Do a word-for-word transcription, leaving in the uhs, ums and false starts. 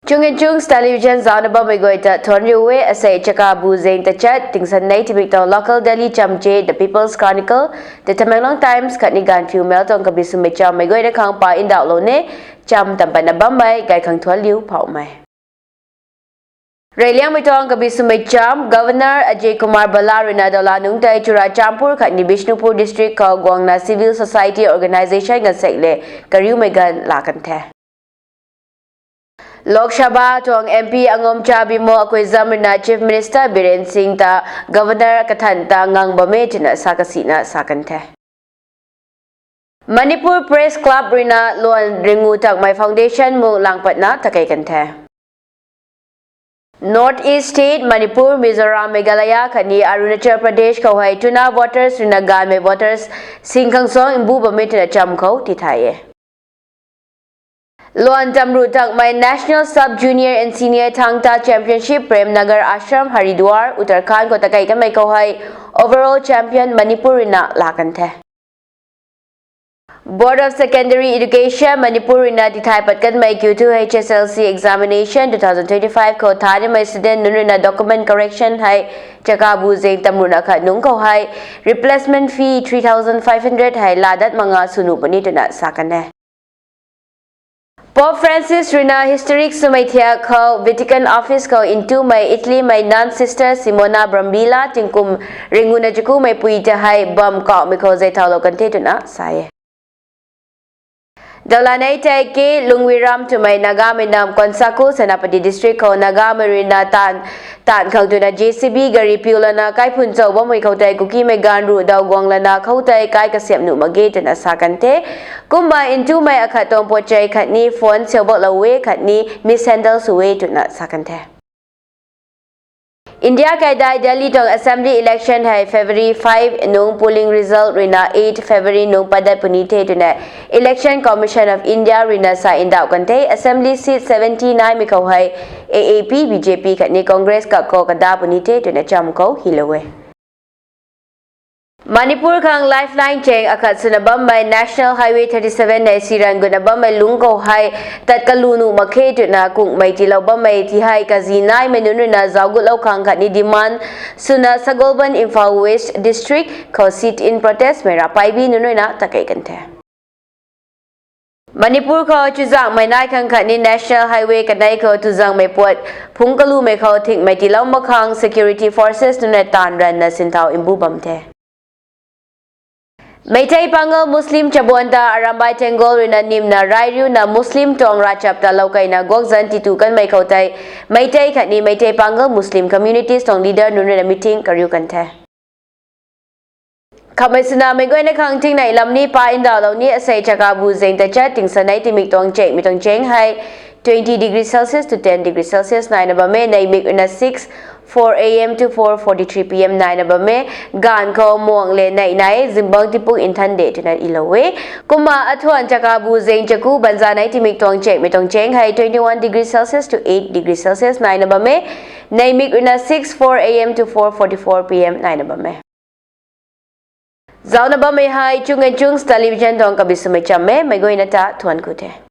Chung and Chungs Television zaucna bammei guay ta thuanc riu e. Asei Chakabu zeng tachat tingsan nei timik tuang local daily chamche The People's Chronicle, The Tamenglong Times khatni Gaanphiu Mail tuang kabi swmei chammei guayna khang pa ndauhlou ne. Cham tam patna bammei gay khang thuanc liu phouhmei. Reyliangmei tuang kabi swmei cham. Governor Ajay Kumar Bhalla ruina Dola nungc tei Churachandpur khatni Bishnupur district khou guangna civil society organisation gaanvsaekc le kariumei ganv laa kan the. Lok Sabha tuang MP Angomcha Bimol Akoijam ruina Chief Minister Biren Singh ta Governor kathan ta ngang bam e twna sa kasina sa kan the. Manipur Press Club ruina luan ringu takmei foundation mung lang patna takei kan the. North East State Manipur, Mizoram, Meghalaya khatni Arunachal Pradesh khou hei twna voters ruina gaanvmei voters sing khang suang mbu bam e twna cham khou tithay e. Luan tamruh takmei National Sub Junior and Senior Thangta Championship Prem Nagar Ashram, Haridwar, Uttarakhand khou takei kanmei khou hei overall champion Manipur ruina laa kan the. Board of Secondary Education Manipur ruina tithay pat kanmei Q two H S L C examination two thousand twenty-five khou thanimei student nunc ruina document correction hei Chakabu zeng tamruhna khat nungc khou hei replacement fee three thousand five hundred hei laa dat mak nga sw nuh puni twna sa kan e. Pope Francis ruina historic swmei thiak khou Vatican Office khou ntumei Italymei nun Sister Simona Brambilla tingkum ringuna chakumei pui ta hei bam kauhmei khou zei thaulou kan the twna sa e. Dawlanei tei K Lungwiram twmei Nagamei nam Konsakhul, Senapati District khou Nagamei ruina taanv, taanv khang twna J C B gari piulana kaiphun chau bammei khou tei Kukimei gaanv ruh daw guang lana khoutei kai kasiamh nuh mak ge twna sa kan the. Kumna ntumei akhat tuang puatchei khatni phone siabaklou e khatni mishandle sw e twna sa kan the. India kaidai Delhi tuang assembly election hei February five nung polling result ruina eight February nung patdat puni the twna Election Commission of India ruina sa ndauh kan the. Assembly seat seventy naimei khou hei A A P, B J P khatni Congress kak khou kada puni the twna cham khou hylou e. Manipur khang lifeline chaeng akhat swna bammei National Highway thirty-seven nei siran gutna bammei lungc khou hei tat kalu nuh mak khe twna kungmei tiilou bammei ti hei kazi naimei nunc ruina zauc gutlou khang khatni demand swna Sagolband, Imphal West District khou sit-in protest mei ravpaibi nunc ruina takei kan the. Manipur khou chuzaenghmei nai khang khatni National Highway kanei khou tuzangmei puat phungc kalumei khou thingmei tiilou mak khang security forces nunc rui taanv ranna sinthau mbu bam the. Meitei Pangal Muslim chabuan ta Arambai Tenggol ruina nimna rai riuna Muslim tuang ravchap ta loukeina guakzan titu kanmei khou tei Meitei khatni Meitei Pangal Muslim communities tuang leader nunc ruina meeting kariu kan the. Khamei swna meic guayna khang tingnei lam ni pa ndauhlou ni. Asei Chakabu zeng tachat tingsanei timik tuang chengmei tuang cheng hei twenty degree Celsius to ten degree Celsius naina bam e. Neimik ruina six four A M to four forty-three P M naina bam e. Gaanv khou muang le nei nai, zingbangc tipuk nthan de twna ilou e. Kumna athuan Chakabu zeng chaku banzanei timik tuang chengmei tuang cheng hei twenty-one degree Celsius to eight degree Celsius naina bam e. Neimik ruina six four A M to four forty-four P M naina bam e. Zaucna bammei hei Chung and Chungs Television tuang kabi swmei cham e. Meic guayna ta thuanc ku the.